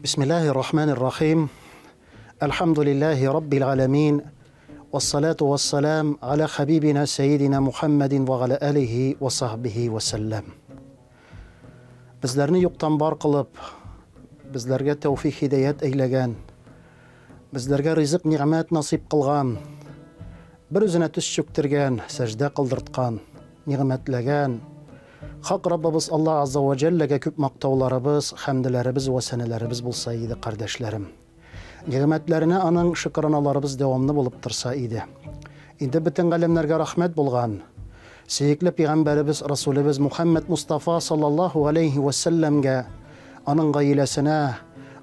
Бисмиллахир рахманир рахим. Әлхәмдүлилләһи раббил галәмин. Вассалату вассалам аля хабибина сәйидина Мухаммадин ва галя алихи ва сахбихи ва сәлләм. Безләрне юктан бар кылып, безләргә тәүфик һидаят әйләгән, безләргә ризык нигъмәт насыйп кылган, бер үзенә төс чүктергән, сәҗдә кылдырткан, нигъмәтләгән Хак Раббыбыз Аллаһ Азза ва Җәлләгә күп мактауларыбыз, хәмделәребез вә сәнәләребез булса иде, кардәшләрем. Нигъмәтләренә аның шөкраналарыбыз дәвамлы булып торса иде. Инде бөтен галәмнәргә рәхмәт булган сөекле пигамбәребез Расулебез Мухаммәд Мустафа саллаллаһу алейһи вә сәлләмгә, аның гаиләсенә,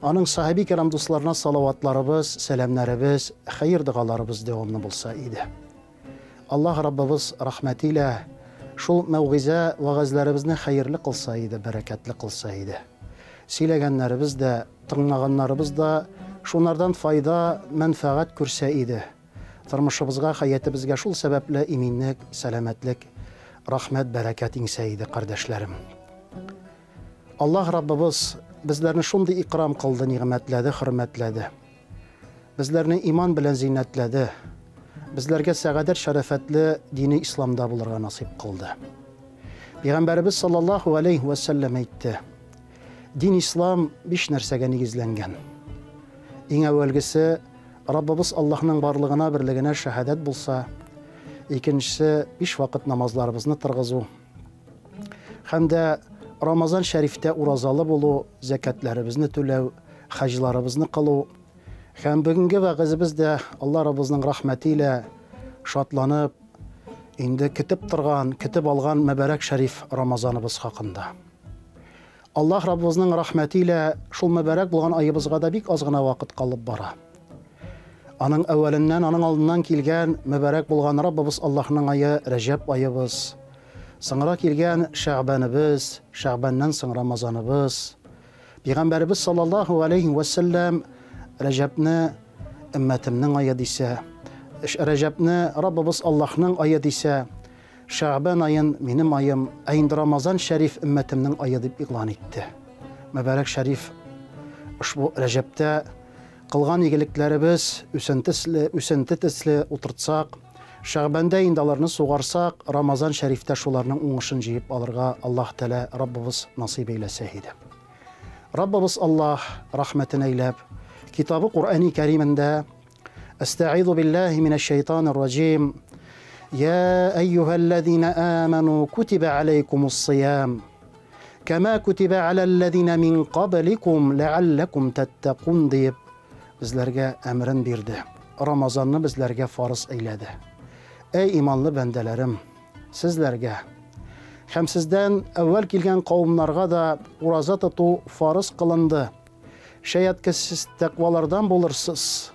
аның сахаби кирам дусларына салаватларыбыз, сәламнәребез, хәер догаларыбыз дәвамлы булса иде. Аллаһ Раббыбыз рәхмәте илә шул мәүгыйзә, вәгазьләребезне хәерле кылса иде, бәрәкәтле кылса иде. Сөйләгәннәребез дә, тыңлаганнарыбыз да шунардан файда, мәнфәгать күрсә иде. Тормышыбызга, хәятебезгә шул сәбәпле иминлек, сәламәтлек, рәхмәт, бәрәкәт иңсә иде, кардәшләрем. Аллаһ Раббыбыз безләрне шундый икрам кылды, нигъмәтләде, хөрмәтләде. Безләрне иман белән зиннәтләде. Безләргә сәгадәт шәрәфәтле дине исламда булырга насыйп кылды. Пәйгамбәребез саллаллаһу алейһи вә сәлләм әйтте: Дин ислам биш нәрсәгә нигезләнгән. Иң әүвәлгесе Раббыбыз Аллаһның барлыгына, берлегенә шәһадәт булса, икенчесе биш вакыт намазларыбызны торгызу. Һәм дә Рамазан шәрифтә уразалы булу, зәкәтләребезне түләү, хаҗларыбызны кылу. Һәм бүгенге вәгазебез дә Алла Раббыбызның рәхмәте илә шатланып, инде көтеп торган, көтеп алган мөбарәк шәриф Рамазаныбыз хакында. Аллаһ Раббыбызның рәхмәте илә шул мөбарәк булган аебызга да бик аз гына вакыт калып бара. Аның әүвәленнән, аның алдыннан килгән мөбарәк булган Раббыбыз Аллаһның ае Рәҗәб аебыз, соңра килгән Шәгъбәнебез, Шәгъбәннән соң Рамазаныбыз. Пәйгамбәребез саллаллаһу алейһи вә сәлләм Рәҗәбне өммәтемнең ае дисә, Рәҗәбне Раббыбыз Аллаһның ае дисә, Шәгъбән аен минем аем, ә инде Рамазан шәриф өммәтемнең ае дип игълан итте. Мөбарәк шәриф ошбу Рәҗәптә кылган игелекләребез үсентесле, үсенте төсле утыртсак, Шәгъбәндә инде аларны сугарсак, Рамазан шәрифтә шуларның уңышын җыеп алырга Аллаһ Тәгалә Раббыбыз насыйп әйләсә иде. Раббыбыз Аллаһ рәхмәтен әйләп, Китабы Коръәни Кәримендә Әстәгыйзу биллаһи минәш шәйтанир раҗим. Я әйюһәлләзина аману кутиба алейкумус сиям. Кама кутиба аләлләзина мин кабликум ләалләкум таттакун диеп безләргә әмерен бирде. Рамазанны безләргә фарыз әйләде. Әй иманлы бәндәләрем, сезләргә һәм сездән әүвәл килгән кавымнарга да ураза тоту фарыз кылынды. Шәятки сез тәкъвалардан булырсыз.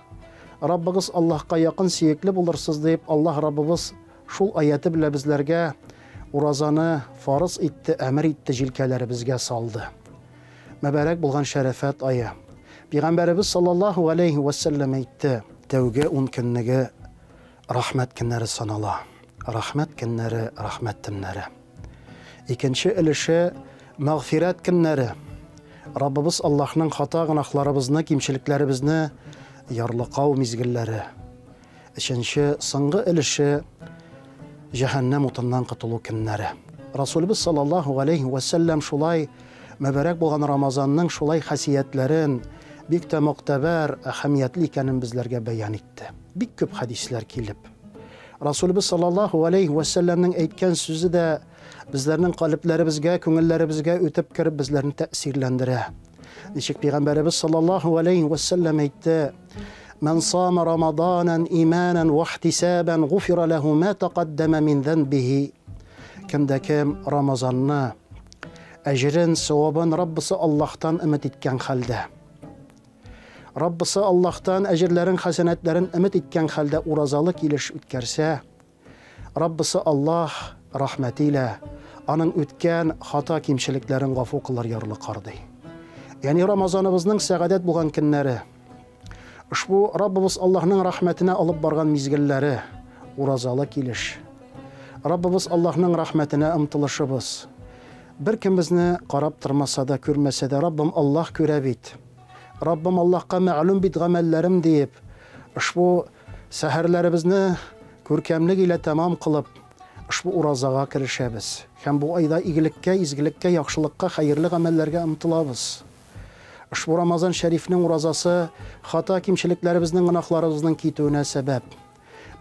Раббыгыз Аллаһка якын сөекле булырсыз дип, Аллаһ Раббыбыз шул аяте белән безләргә уразаны фарыз итте, әмер итте, җилкәләребезгә салды. Мөбарәк булган шәрәфәт ае. Пәйгамбәребез саллаллаһу алейһи вә сәлләм әйтте, тәүге ун көннеге рәхмәт көннәре санала. Рәхмәт көннәре, рәхмәт төннәре. Икенче өлеше мәгъфирәт көннәре. Раббыбыз Аллаһның хата гөнаһларыбызны, кимчелекләребезне ярлыкау мизгелләре. Өченче, соңгы өлеше җәһәннәм утыннан котылу көннәре. Расулыбыз саллаллаһу алейһи вә сәлләм шулай мөбарәк булган Рамазанның шулай хасиятләрен, бик тә могтәбәр, әһәмиятле икәнен безләргә бәян итте. Бик күп хәдисләр килеп. Расулыбыз саллаллаһу алейһи вә сәлләмнең әйткән сүзе дә безләрнең калебләребезгә, күңелләребезгә үтеп кереп безләрне тәэсирләндерә. Ничек пәйгамбәребез саллаллаһу алейһи вә сәлләм әйтте: "Ман сама рамаданан иманан ва ихтисабан гуфира лаху ма тaqaddama мин занбихи." Кемдә кем Рамазанны әҗерен, савабын Раббысы Аллаһтан өмет иткән хәлдә, Раббысы Аллаһтан әҗерләрен, хәсәнәтләрен өмет иткән хәлдә уразалы килеш үткәрсә, Раббысы Аллаһ рәхмәте илә аның үткән хата кимчелекләрен гафу кылыр, ярлыкар ди. Ягъни Рамазаныбызның сәгадәт булган көннәре, ошбу Раббыбыз Аллаһның рәхмәтенә алып барган мизгелләре уразалы килеш. Раббыбыз Аллаһның рәхмәтенә омтылышыбыз. Беркем безне карап тормаса да, күрмәсә дә, Раббым Аллаһ күрә бит. Раббым Аллаһка мәгълүм бит гамәлләрем диеп, ошбу сәһәрләребезне күркәмлек илә тәмам кылып, ошбу уразага керешәбез. Һәм бу айда игелеккә, изгелеккә, яхшылыкка, хәерле гамәлләргә омтылабыз. Ошбу Рамазан шәрифнең уразасы хата кимчелекләребезнең, гөнаһларыбызның китүенә сәбәп.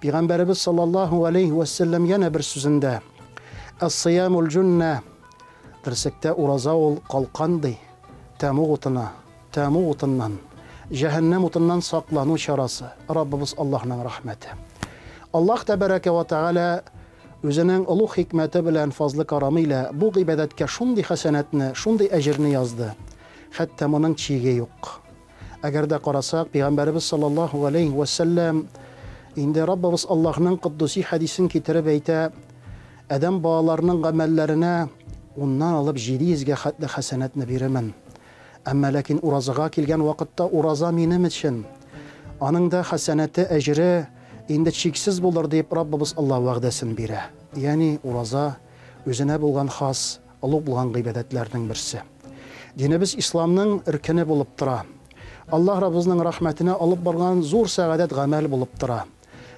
Пәйгамбәребез саллаллаһу алейһи вә сәлләм янә бер сүзендә: "Ас-сиямул җунна" Дөресектә ураза ул калкан ди, тәмуг утына, тәмуг утыннан, җәһәннәм утыннан саклану чарасы, Раббыбыз Аллаһның рәхмәте. Аллаһ тәбәрәкә вә тәгалә үзенең олуг хикмәте белән, фазлы-карамы илә бу гыйбадәткә шундый хәсәнәтне, шундый әҗерне язды, хәтта моның чиге юк. Әгәр дә карасак, Пәйгамбәребез саллаллаһу галәйһи вә сәлләм инде Раббыбыз Аллаһның котдуси хәдисен китереп әйтә, Адәм балаларының гамәлләренә уннан алып 700 гә хәтле хәсәнәтне бирермен. Әмма ләкин уразага килгән вакытта ураза минем өчен. Аның да хәсәнәте, әҗере инде чиксез булыр, дип Раббыбыз Аллаһ вәгъдәсен бирә. Ягъни ураза үзенә булган хас, олуг булган гыйбадәтләрнең берсе. Динебез исламның ркене булып тора. Аллаһ Раббыбызның рәхмәтенә алып барган зур сәгадәт гамәл булып тора.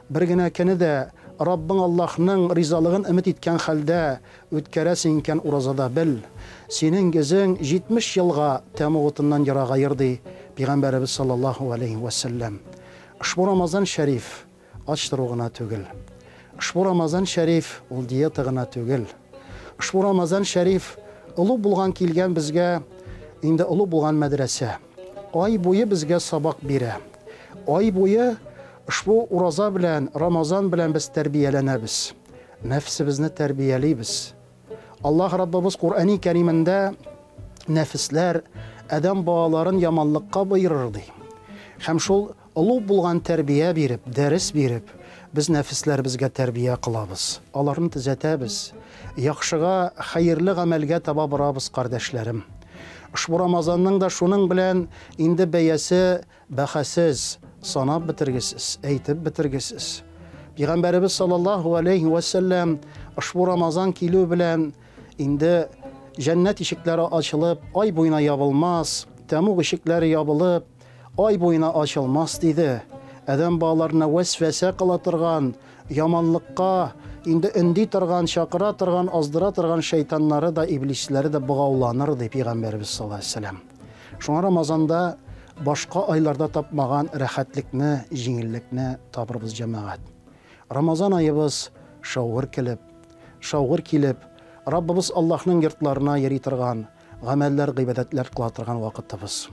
Бер генә көне дә Раббың Аллаһның ризалыгын өмет иткән хәлдә үткәрәсең икән уразада, бел, синең йөзең 70 елга тәмуг утыннан ерагаер, ди Пәйгамбәребез саллаллаһу галәйһи вә сәлләм. Ошбу Рамазан шәриф ач тору гына түгел. Ошбу Рамазан шәриф ул диета гына түгел. Ошбу Рамазан шәриф олы булган килгән безгә инде олы булган мәдрәсә. Ай буе безгә сабак бирә. Ай буе ошбу ураза белән, Рамазан белән без тәрбияләнәбез. Нәфсебезне тәрбиялибез. Аллаһ Раббыбыз Коръәни Кәримендә нәфесләр адәм балаларын яманлыкка боерыр ди. Һәм шул олуг булган тәрбия биреп, дәрес биреп, без нәфесләребезгә тәрбия кылабыз. Аларны төзәтәбез. Яхшыга, хәерле гамәлгә таба борабыз, кардәшләрем. Ошбу Рамазанның да шуның белән инде бәясе бәхәсез, санап бетергесез, әйтеп бетергесез. Пәйгамбәребез саллаллаһу алейһи вә сәлләм ошбу Рамазан килү белән инде җәннәт ишекләре ачылып, ай буена ябылмас, тәмуг ишекләре ябылып, ай буена ачылмас диде. Адәм балаларына вәсвәсә кыла торган, яманлыкка инде өнди торган, чакыра торган, аздыра торган шайтаннары да, иблисләре дә богауланыр, ди Пәйгамбәребез саллаллаһу алейһи вә сәлләм. Шуңа Рамазанда башка айларда тапмаган рәхәтлекне, җиңеллекне табырбыз, җәмәгать. Рамазан аебыз шаугыр килеп, шаугыр килеп, Раббыбыз Аллаһның йортларына йөри торган, гамәлләр, гыйбадәтләр кыла торган вакытыбыз.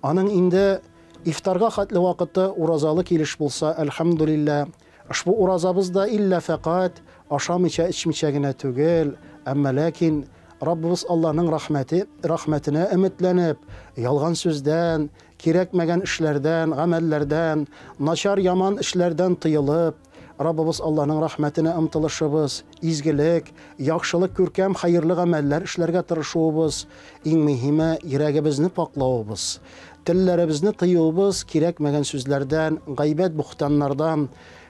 Аның инде ифтарга хәтле вакыты уразалы килеш булса, әлхәмдулилла, ошбу уразабыз да иллә фәкать ашамыйча, эчмичә генә түгел, әмма ләкин Раббыбыз Аллаһның рәхмәте, рәхмәтенә өметләнеп, ялган сүздән, кирәкмәгән эшләрдән, гамәлләрдән, начар яман эшләрдән тыелып, Раббыбыз Аллаһның рәхмәтенә омтылышыбыз, изгелек, яхшылык, күркәм, хәерле гамәлләр эшләргә тырышуыбыз, иң мөһиме, йөрәгебезне пакълавыбыз, телләребезне тыюыбыз кирәкмәгән сүзләрдән, гайбәт, бухтаннардан,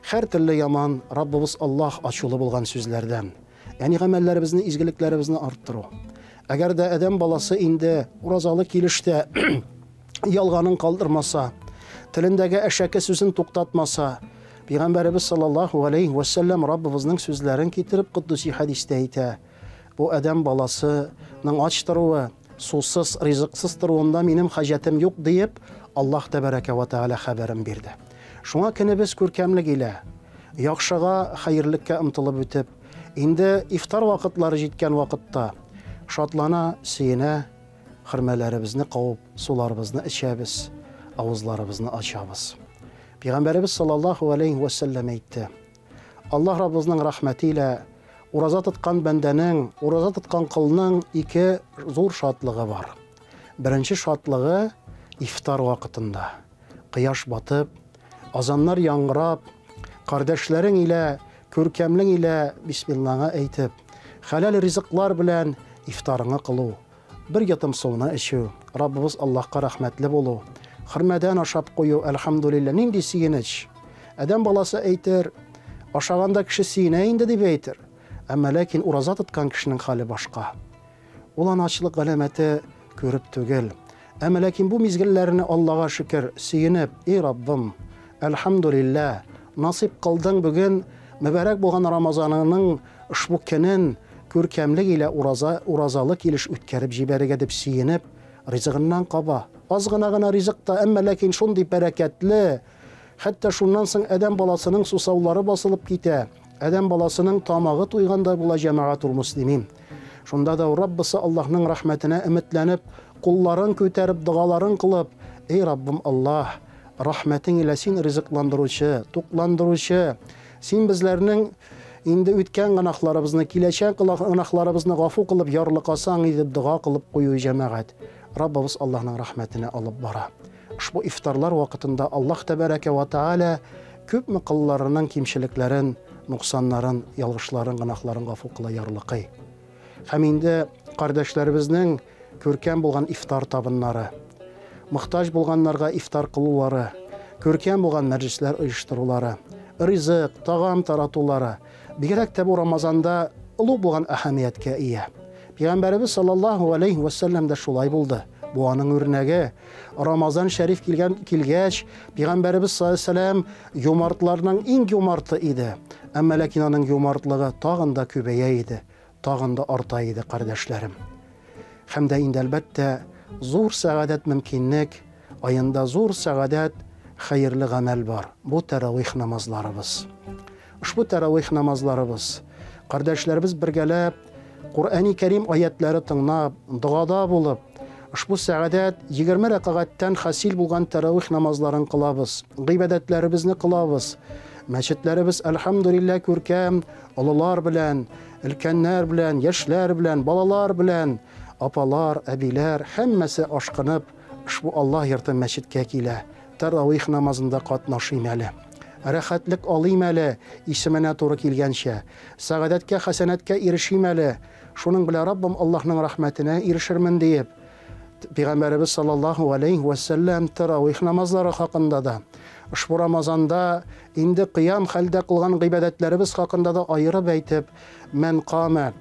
һәр төрле яман, Раббыбыз Аллаһ ачулы булган сүзләрдән. Ягъни гамәлләребезне, изгелекләребезне арттыру. Әгәр дә адәм баласы инде уразалы килештә ялганын калдырмаса, телендәге әшәке сүзен туктатмаса, Пәйгамбәребез саллаллаһу алейһи вә сәлләм Раббыбызның сүзләрен китереп котдуси хәдистә әйтә: Бу адәм баласының ач торуы, сусыз, ризыксыз торуында минем хаҗәтем юк диеп, Аллаһ тәбәрәкә вә тәгалә хәбәрен бирде. Шуңа көнебез күркәмлек илә, яхшыга, хәерлеккә омтылып үтеп, инде ифтар вакытлары җиткән вакытта шатлана, сөенә, хөрмәләребезне кабып, суларыбызны эчәбез, авызларыбызны ачабыз. Пәйгамбәребез саллаллаһу алейһи вә сәлләм әйтте: Аллаһ Раббыбызның рәхмәте илә ураза тоткан бәндәнең, ураза тоткан колның ике зур шатлыгы бар. Беренче шатлыгы ифтар вакытында. Кояш батып, азаннар яңгырап, кардәшләрең илә, күркәмлең илә бисмиллаңа әйтеп, хәләл ризыклар белән ифтарыңы кылу, бер йотым суны эчү, Раббыбыз Аллаһка рәхмәтле булу, хөрмәдән ашап кую, әлхәмдулилла, нинди сөенеч! Адәм баласы әйтер, ашаганда кеше сөенә инде дип әйтер. Әмма ләкин ураза тоткан кешенең хәле башка. Ул аны ачлык галәмәте күреп түгел. Әмма ләкин бу мизгелләрне Аллага шөкер, сөенеп, И Раббым, әлхәмдүлилләһ, насыйп кылдың бүген мөбарәк булган Рамазаныңның ошбу көнен күркәмлек илә ураза, уразалы килеш үткәреп җибәрергә дип сөенеп, ризыгыннан каба. Аз гына гына ризык та, әмма ләкин шундый бәрәкәтле, хәтта шуннан соң адәм баласының сусаулары басылып китә, адәм баласының тамагы туйгандай була җәмәгатул муслимин. Шунда да Раббысы Аллаһның рәхмәтенә өметләнеп, кулларын күтәреп, догаларын кылып, Эй Раббым Аллаһ, рәхмәтең илә син ризыкландыручы, тукландыручы, син безләрнең инде үткән гөнаһларыбызны, киләчәк гөнаһларыбызны гафу кылып ярлыкасаң иде дип дога кылып кую җәмәгать. Раббыбыз Аллаһның рәхмәтенә алып бара. Ошбу ифтарлар вакытында Аллаһ тәбәрәкә вә тәгалә күпме колларының кимчелекләрен, нуксаннарын, ялгышларын, гөнаһларын гафу кыла, ярлыкый. Һәм инде кардәшләребезнең күркәм булган ифтар табыннары, мохтаҗ булганнарга ифтар кылулары, күркәм булган мәҗлесләр оештырулары, ризык, тагам таратулары, бигрәк тә бу Рамазанда олуг булган әһәмияткә ия. Пәйгамбәребез саллаллаһу алейһи вә сәлләм дә шулай булды. Бу аның үрнәге. Рамазан шәриф килгән килгәч, Пәйгамбәребез саллаллаһу алейһи вә сәлләм юмартларның иң юмарты иде. Әмма ләкин аның юмартлыгы тагын да күбәя иде, тагын да арта иде, кардәшләрем. Һәм дә инде әлбәттә, зур сәгадәт мөмкинлек, аенда зур сәгадәт, хәерле гамәл бар. Бу тәравих намазларыбыз. Ошбу тәравих намазларыбыз, кардәшләребез бергәләп Коръәни Кәрим аятлары тыңлап, догада булып, ошбу сәгадәт 20 рәкәгатьтән хасил булган тәравих намазларын кылабыз, гыйбадәтләребезне кылабыз. Мәчетләребез, әлхәмдүлилләһ, күркәм, олылар белән, өлкәннәр белән, яшьләр белән, балалар белән, апалар, әбиләр, һәммәсе ашкынып, ошбу Аллаһ йорты мәчеткә килә. Тәравих намазында катнашыйм әле. Рәхәтлек алыйм әле, исеменә туры килгәнчә. Сәгадәткә, хәсәнәткә ирешим әле. Шуның белән Раббым Аллаһның рәхмәтенә ирешермен диеп, Пәйгамбәребез саллаллаһу алейһи вә сәлләм тәравих намазлары хакында да, ошбу Рамазанда инде кыям хәлдә кылган гыйбадәтләребез хакында да аерып әйтеп, Мән кама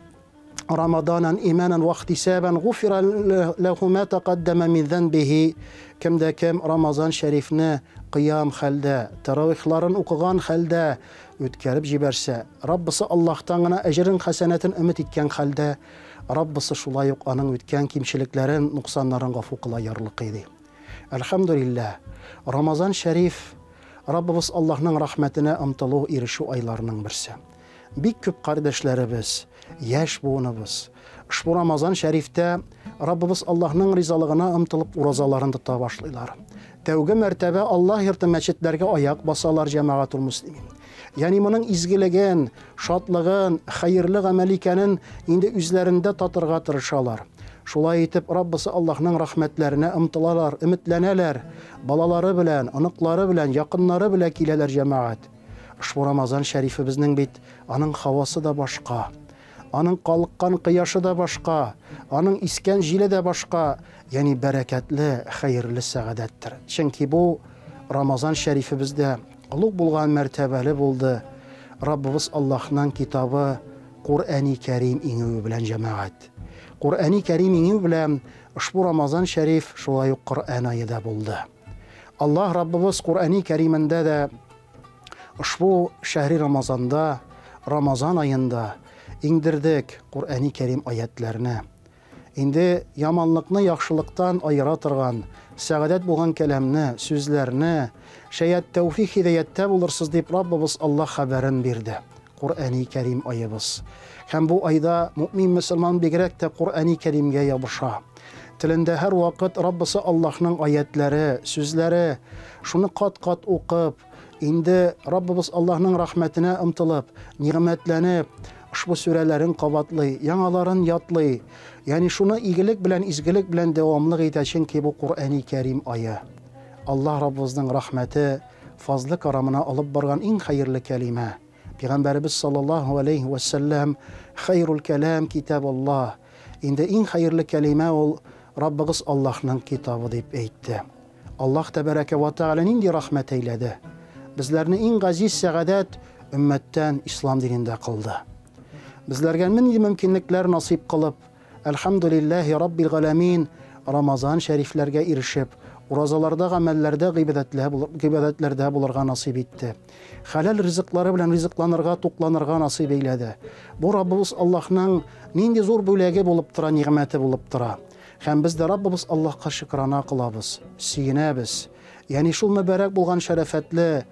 Рамаданан иманан ва ихтисабан гуфира ләху ма тәкаддәмә мин зәнбихи. Кем дә кем Рамазан шәрифне кыям хәлдә, тәравихларын укыган хәлдә үткәреп җибәрсә, Раббысы Аллаһтан гына әҗерен, хәсәнәтен өмет иткән хәлдә, Раббысы шулай ук аның үткән кимчелекләрен, нуксаннарын гафу кыла, ярлыкый, ди. Әлхәмдүлилләһ, Рамазан шәриф Раббыбыз Аллаһның рәхмәтенә омтылу, ирешү айларының берсе. Бик күп кардәшләребез, яшь буыныбыз ошбу Рамазан шәрифтә Раббыбыз Аллаһның ризалыгына омтылып уразаларын тота башлыйлар. Тәүге мәртәбә Аллаһ йорты мәчетләргә аяк басалар җәмәгатул муслимин. Ягъни моның изгелеген, шатлыгын, хәерле гамәл икәнен инде үзләрендә татырга тырышалар. Шулай итеп, Раббысы Аллаһның рәхмәтләренә омтылалар, өметләнәләр. Балалары белән, оныклары белән, якыннары белән киләләр җәмәгать. Ошбу Рамазан шәрифебезнең бит аның һавасы да башка, аның калыккан кояшы да башка, аның искән җиле дә башка, ягъни бәрәкәтле, хәерле сәгадәттер. Чөнки бу Рамазан шәрифебездә олуг булган мәртәбәле булды Раббыбыз Аллаһның китабы Коръәни Кәрим иңүе белән җәмәгать. Коръәни Кәрим иңү белән ошбу Рамазан шәриф шулай ук Коръән ае да булды. Аллаһ Раббыбыз Коръәни Кәримендә дә ошбу шәһри Рамазанда, Рамазан аенда иңдердек Коръәни Кәрим аятләрне. Инде яманлыкны яхшылыктан аера торган, сәгадәт булган кәламне, сүзләрне, шәят тәүфик һидаяттә булырсыз дип Раббыбыз Аллаһ хәбәрен бирде. Коръәни Кәрим аебыз. Һәм бу айда мөмин мөселман бигрәк тә Коръәни Кәримгә ябыша. Телендә һәрвакыт Раббысы Аллаһның аятләре, сүзләре, шуны кат-кат укып, инде Раббыбыз Аллаһның рәхмәтенә омтылып, нигъмәтләнеп, ошбу сүрәләрен кабатлый, яңаларын ятлый. Ягъни шуны игелек белән, изгелек белән дәвамлык итә, чөнки бу Коръәни Кәрим ае. Аллаһ Раббыбызның рәхмәте, фазлы карамына алып барган иң хәерле кәлимә. Пәйгамбәребез саллаллаһу алейһи вә сәлләм, Хәйрул кәлам китабуллаһ. Инде иң хәерле кәлимә ул Раббыгыз Аллаһның китабы дип әйтте. Аллаһ тәбәрәкә вә тәгалә нинди рәхмәт әйләде. Безләрне иң газиз сәгадәт өммәттән ислам динендә кылды. Безләргә нинди мөмкинлекләр насыйп кылып, Әлхәмдүлилләһи Раббил галәмин, Рамазан шәрифләргә ирешеп, уразаларда, гамәлләрдә, гыйбадәтләрдә булырга насыйп итте. Хәләл ризыклары белән ризыкланырга, тукланырга насыйп әйләде. Бу Раббыбыз Аллаһның нинди зур бүләге булып тора, нигъмәте булып тора. Һәм без дә Раббыбыз Аллаһка шөкрана кылабыз, сөенәбез. Ягъни шул мөбарәк булган шәрәфәтле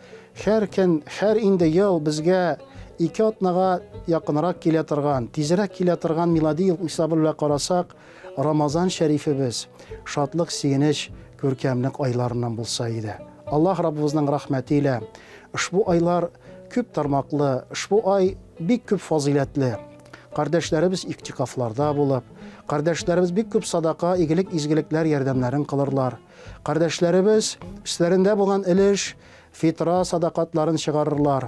һәр көн, һәр инде ел безгә ике атнага якынрак килә торган, тизрәк килә торган милади ел хисабы белән карасак, Рамазан шәрифебез шатлык, сөенеч, күркәмлек айларыннан булса иде. Аллаһ Раббыбызның рәхмәте илә ошбу айлар күп тармаклы, ошбу ай бик күп фазыйләтле. Кардәшләребез иктикафларда булып, кардәшләребез бик күп садака, игелек, изгелекләр ярдәмнәрен кылырлар. Кардәшләребез өсләрендә булган өлеш фитра садакатларын чыгарырлар.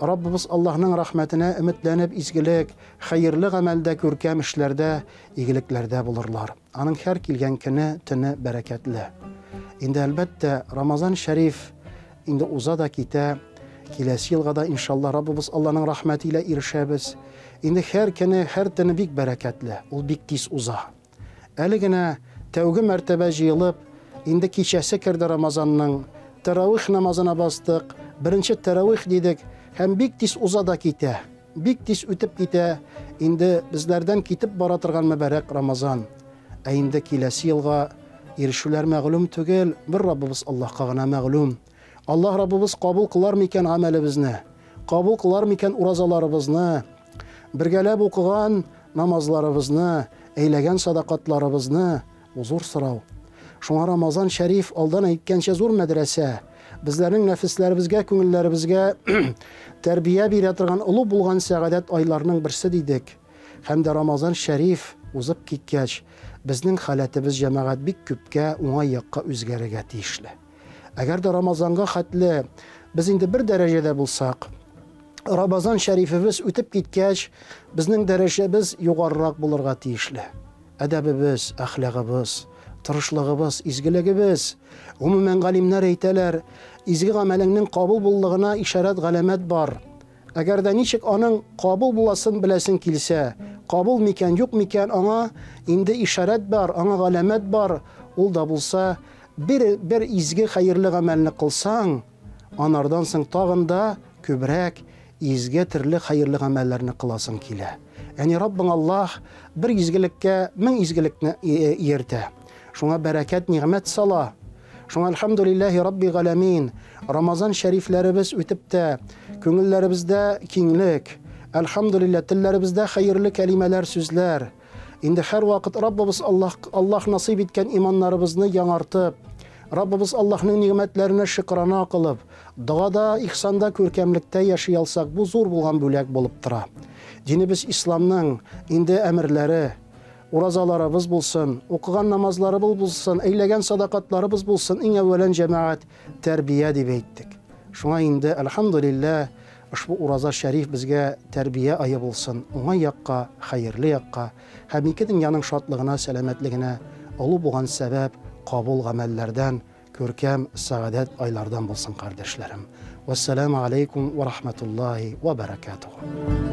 Раббыбыз Аллаһның рәхмәтенә өметләнеп изгелек, хәерле гамәлдә, күркәм эшләрдә, игелекләрдә булырлар. Аның һәр килгән көне, төне бәрәкәтле. Инде әлбәттә, Рамазан шәриф инде уза да китә. Киләсе елга да иншалла Раббыбыз Алланың рәхмәте илә ирешәбез. Инде һәр көне, һәр төне бик бәрәкәтле. Ул бик тиз уза. Әле генә тәүге мәртәбә җыелып, инде кичәсе керде Рамазанның. Тәравих намазына бастык, беренче тәравих дидек һәм бик тиз уза да китә. Бик тиз үтеп китә инде безләрдән китеп бара торган мөбарәк Рамазан. Ә инде киләсе елга ирешүләр мәгълүм түгел, бер Раббыбыз Аллаһка гына мәгълүм. Аллаһ Раббыбыз кабул кылар микән гамәлебезне? Кабул кылар микән уразаларыбызны? Бергәләп укыган намазларыбызны, әйләгән садакатларыбызны? Бу зур сорау. Шуңа Рамазан шәриф алдан әйткәнчә зур мәдрәсә. Безләрнең нәфесләребезгә, күңелләребезгә тәрбия бирә торган олы булган сәгадәт айларының берсе дидек. Һәм дә Рамазан шәриф узып киткәч, безнең халәтебез җәмәгать бик күпкә уңай якка үзгәрергә тиешле. Әгәр дә Рамазанга хәтле без инде бер дәрәҗәдә булсак, Рамазан шәрифебез үтеп киткәч, безнең дәрәҗәбез югарырак булырга тиешле. Әдәбебез, әхлагыбыз, тырышлыгыбыз, изгелегебез. Гомумән, галимнәр әйтәләр, изге гамәлеңнең кабул буллыгына ишарәт галәмәт бар. Әгәр дә ничек аның кабул буласын беләсең килсә, кабул микән, юк микән, аңа инде ишарәт бар, аңа галәмәт бар, ул да булса, бер, бер изге хәерле гамәлне кылсаң, анардан соң тагын да күбрәк изге төрле хәерле гамәлләрне кыласың килә. Ягъни Раббың Аллаһ бер изгелеккә мең изгелекне ияртә. Шуңа бәрәкәт, нигъмәт сала. Шуңа әлхәмдүлилләһи Рабби галәмин, Рамазан шәрифләребез үтеп тә, күңелләребездә киңлек, әлхәмдүлилләһ, телләребездә хәерле кәлимәләр, сүзләр. Инде һәрвакыт Раббыбыз Аллаһ, Аллаһ насыйп иткән иманнарыбызны яңартып, Раббыбыз Аллаһның нигъмәтләренә шөкрана кылып, догада, ихсанда, күркәмлектә яши алсак, бу зур булган бүләк булып тора. Динебез исламның инде әмерләре, уразаларыбыз булсын, укыган намазларыбыз булсын, әйләгән садакатларыбыз булсын, иң әүвәлән җәмәгать тәрбия дип әйттек. Шуңа инде, әлхәмдүлилләһ, ошбу ураза шәриф безгә тәрбия ае булсын, уңай якка, хәерле якка һәм ике дөньяның шатлыгына, сәламәтлегенә олы булган сәбәп, кабул гамәлләрдән, күркәм сәгадәт айлардан булсын, кардәшләрем. Вәссәламу алейкум ва рахматуллаһи ва баракатуху.